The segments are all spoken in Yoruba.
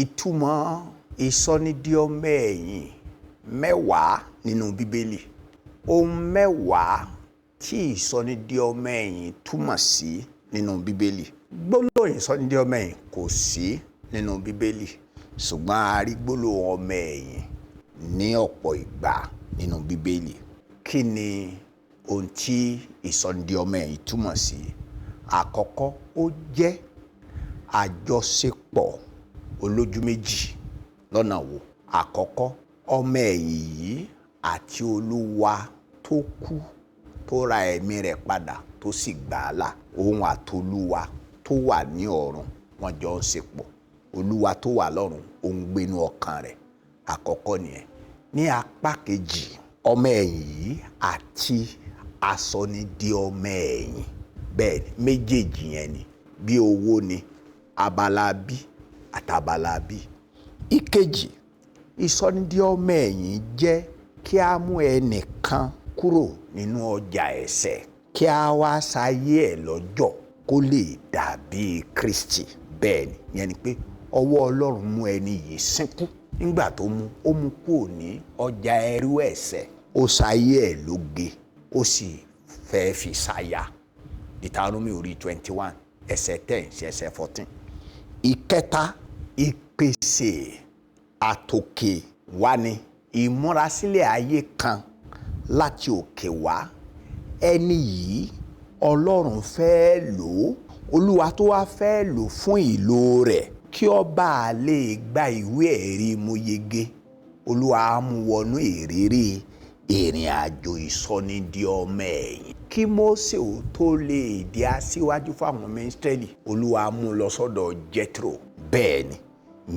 Ìtumọ̀ ìsọnídìí ọmọ ẹ̀yìn 10 nínú Bíbélì. Ohun 10 tí ìsọnídìí ọmọ ẹ̀yìn túmọ̀ sí nínú Bíbélì. Gbólóhùn ìsọnídìí ọmọ ẹ̀yìn kò sí nínú Bíbélì, ṣùgbọ́n a rí gbólóhùn ọmọ ẹ̀yìn ní ọ̀pọ̀ ìgbà nínú Bíbélì. Kí ni ohun tí ìsọnídìí ọmọ ẹ̀yìn túmọ̀ sí? Àkọ́kọ́, ó jẹ́ àjọṣepọ̀ olójú méjì lọ́nà wo? Àkọ́kọ́, ọmọ ẹ̀yìn yìí àti Olúwa tó kú, tó ra ẹ̀mí rẹ̀ padà, tó sì gbà á là, òun àtolúwa tó wà ní ọ̀run, wọ́n jọ ń ṣe pọ̀. Olúwa tó wà lọ́run, ó ń gbénú ọkàn rẹ̀. Àkọ́kọ́ nìyẹn. Ní apá kejì, ọmọ ẹ̀yìn yìí àti asọnidì ọmọ ẹ̀yìn, bẹ́ẹ̀ méjèèjì yẹn ni, bí owó ni, abala bí àtàbala bí. Ìkejì, ìsọnídìí ọmọ ẹ̀yìn jẹ́ kí a mú ẹnìkan kúrò nínú ọjà ẹ̀ṣẹ̀, kí a wá ṣayé ẹ̀ lọ́jọ́ kó lè dàbí Kristi. Bẹ́ẹ̀ ni, ìyẹn ni pé ọwọ́ Ọlọ́run mú ẹni yìí sínkú. Nígbà tó mú, ó mú kúrò ní ọjà ẹrú ẹ̀ṣẹ̀, ó ṣayé ẹ̀ lóge, ó sì fẹ́ fi ṣaya. Deuteronomy orí 21, ẹsẹ̀ 10 sí ẹsẹ̀ 14. Ìkẹta, ìpèsè àtòkè wá ni ìmúrasílẹ̀ ayé kan láti òkè wá. Ẹni yìí Ọlọ́run fẹ́ lò ó, Olúwa tó wá fẹ́ lò fún ìlò rẹ̀ kí ó bá lè gba ìwé ẹ̀rí mo yege. Olúwa á mú wọnú ìrírí ìrìn àjò ìsọnídìí ọmọ ẹ̀yìn. Kí Mósè ó tó lè di aṣíwájú fáwọn ọmọ Ísírẹ́lì, Olúwa mú lọ sọ́dọ̀ Jethro. Bẹ́ẹ̀ ni,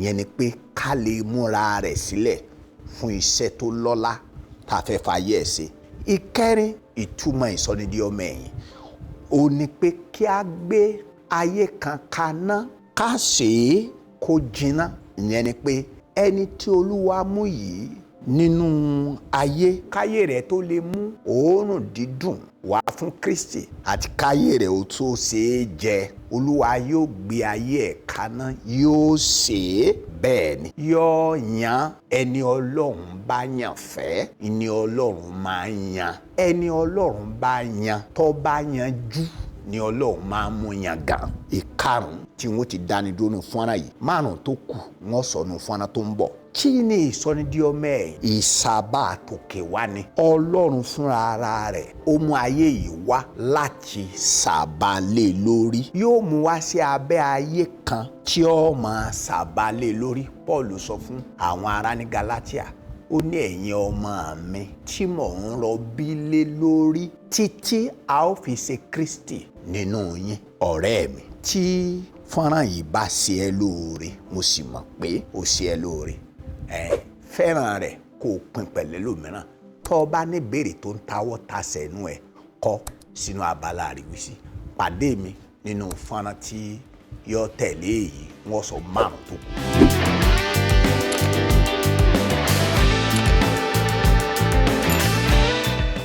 ìyẹn ni pé ká lè múra rẹ̀ sílẹ̀ fún iṣẹ́ tó lọ́lá tá a fẹ́ fàyè ẹ̀ ṣe. Ìkẹrin, ìtumọ̀ ìsọnídìí ọmọ ẹ̀yìn ó ní pé kí a gbé ayé kan kaná, ká ṣe é kó jiná. Ìyẹn ni pé ẹni tí Olúwa mú yìí nínú ayé, káyé rẹ̀ tó lè mú òórùn dídùn wá fún Kristi àti káyé rẹ̀ ó tó ṣe é jẹ, Olúwa yóò gbé ayé ẹ̀ kaná, yóò ṣe é. Bẹ́ẹ̀ ni, yóò yan ẹni Ọlọ́run bá yàn fẹ́, ẹni Ọlọ́run máa ń yan. Ẹni Ọlọ́run bá yan, tó bá yan jù ni Ọlọ́run máa ń mú yan gan. Ìkarùn-ún tí wọ́n ti dáni dúró nù fúnra yìí, 5 tó kù wọ́n sọ nù fúnra tó ń bọ̀. Kí ni ìsọnídìí ọmọ ẹ̀yìn? Ìsàbà àtòkè wá ni. Ọlọ́run fúnra ara rẹ̀ ó mú ayé yìí wá láti sàbà lé lórí. Yóò mú wá sí abẹ́ ayé kan tí ó máa sàbà lé lórí. Paul sọ fún àwọn ará ní Galatia, ó ní ẹ̀yin ọmọ mi tí mò ń rọbí lé lórí títí a ó fi ṣe Kristi nínú yín. Ọ̀rẹ́ mi, tí fọ́nrán yìí bá ṣe ẹ́ lóore, mo sì mọ̀ pé ó ṣe ẹ́ lóore, fẹ́ràn rẹ̀ kó o pín pẹ̀lẹ́ lómìíràn. Tó o bá ní ìbéèrè tó ń tawọ́ tasẹ̀ inú ẹ, kọ sínú abala àríwísí. Pàdé mi nínú fọ́nrán tí yóò tẹ̀lé èyí, wọ́n sọ 5 tó kù.